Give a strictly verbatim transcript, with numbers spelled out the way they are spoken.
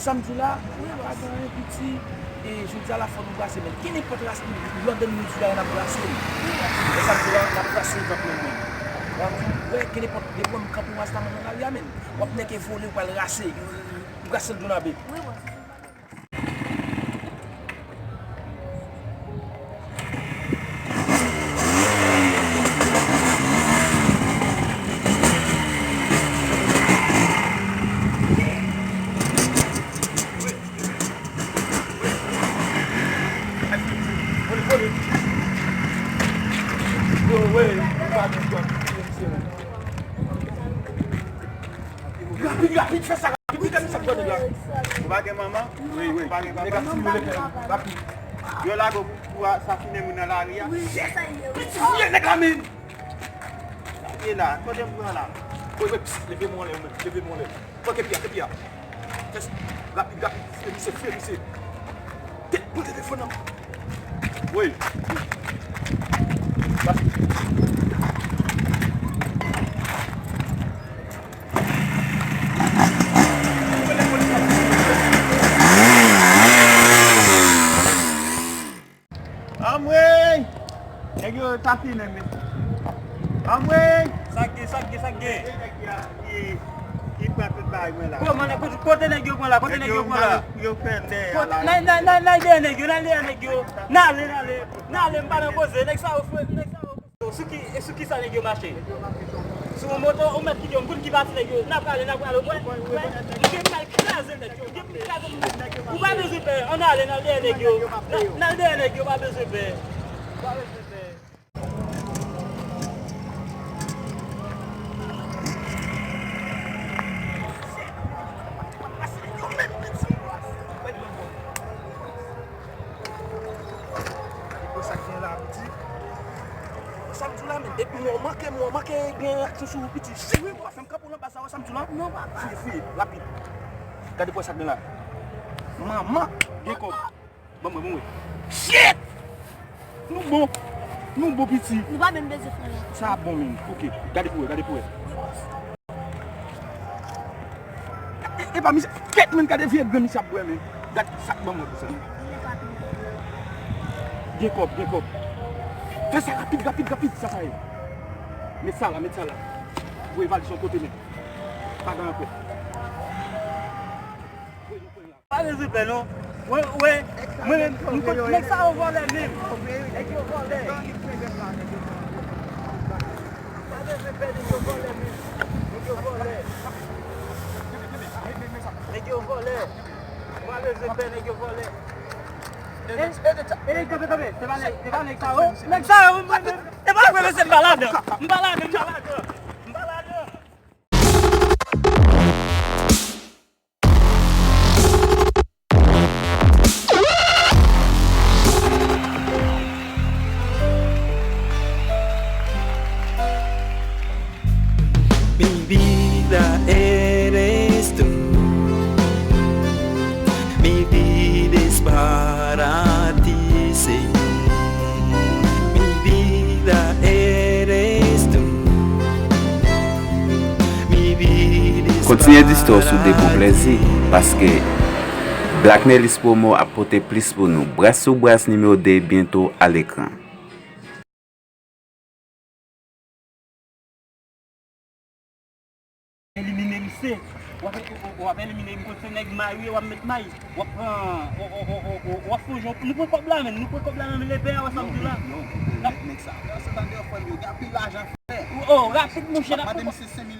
Sa m di w la, pa gen anyen piti, e jodi a la fò nou brase, men kenenpòt ras, lòt de nou di la, n ap brase l. E sa m di w la, n ap brase l tankou menm. W ap di, wè, kenenpòt, depi w kanpe yon rastaman nan lari a, men, w ap nèke vole, w pral rase, brase l dounabe. Rapid, rapid, fè sa rapid, wi, gade sa k pran nèg la. Ou pa gen manman? Wi, wi. Ou pa gen papa? Rapid. Yo lage w pou, pou asasinen moun nan lari a. Wi, se sa l ye, wi. Piti vye nèg la menm. Sa l ye la, kote m pran la? Wi, wi, pst, leve men w anlè, ou menm, leve men w anlè. Fò ke pye a, ke pye a. Fè s-, rapid, rapid, fre misye, fre misye. Te, pran telefòn nan. Wi. Pase. Anmwey! Nèg yo tapinen, men. Anmwey! Sa k gen, sa k gen, sa k gen? Nèg yo ki, ki pran tout bagay mwen la. Kòman, kote, kote nèg yo pran la? Kote nèg yo pran la? Yo fè dèyè la. N al, n al, n al, n al dèyè nèg yo, n al dèyè nèg yo. N ale, n ale. N ale, m pa nan koze. Nèg sa yo fre, nèg sa yo. Sou ki, e sou ki sa nèg yo mache? Sou yon moto, ou mèt kite yon moun ki pati nèg yo. N ap prale, n ap prale, ou kwè? M gen mal kraze nèg yo, m gen mal kraze moun. Ou pa bezwen pè, ann ale, n al dèyè nèg yo. N al, n al dèyè nèg yo, pa bezwen pè. Pa bezwen pè. Gade sa k gen la, piti. Sa m di w la, men, depi mwen manke, mwen manke gen aksyon sou ou, piti. Jwi, w ap fè m kanpe w nan baz la, wè sa m di w la? Non, papa. Fouye, fouye, rapid. Gade pou wè sa k gen la. Manman, gen kòb. Ban mwen, ban mwen. Shit! Nou bon. Nou bon, piti. Nou pa menm bezwen fè anyen. Sa bon, men. Ok. Gade pou wè, gade pou wè. E, e pa misye. Kèt, men, gade vye grenn misye ap bwè, men. Gade sa k ban mwen pou sa. Gen kòb, gen kòb. Fè sa rapid, rapid, rapid, sa sa ye. Met sa la, met sa la. Voye valiz yon kote, men. Pa gen ankò. Voye nou pran la. Pa bezwen pè non. Wè, wè. Mwen menm, m konn nèg sa yo vòlè menm. Nèg yo vòlè. Pa bezwen pè, nèg yo vòlè menm. Nèg yo vòlè. Nèg yo vòlè. Pa bezwen pè, nèg yo vòlè. E, e, kanpe, kanpe. Se pa nèg, se pa nèg sa yo. Nèg sa yo, mwen menm. E pa vre, mesye, m pa ladan. M pa ladan, m pa ladan. M pa ladan. Mi vida eres tú, mi vida es para ti, Señor. Mi vida eres tú, mi vida es para ti. Kontinye di stò sou Depo Plèzi, paske Black Nelis Promo ap pote plis pou nou. Bras sou Bras nimewo de byento a lekran. Elimine misye. W ap, w ap elimine m kot se nèg may wi, w ap met may. W ap pran, w, w, w, w, w, w ap fè yon, nou pran kòb la menm, nou pran kòb la menm, lepè a, wè sa m di la. Yo, yo, nèg, nèg sa. Yo, se tande yo, frè m, yo gen anpil lajan fè. Oh, rapid, monchè, n ap pran kòb.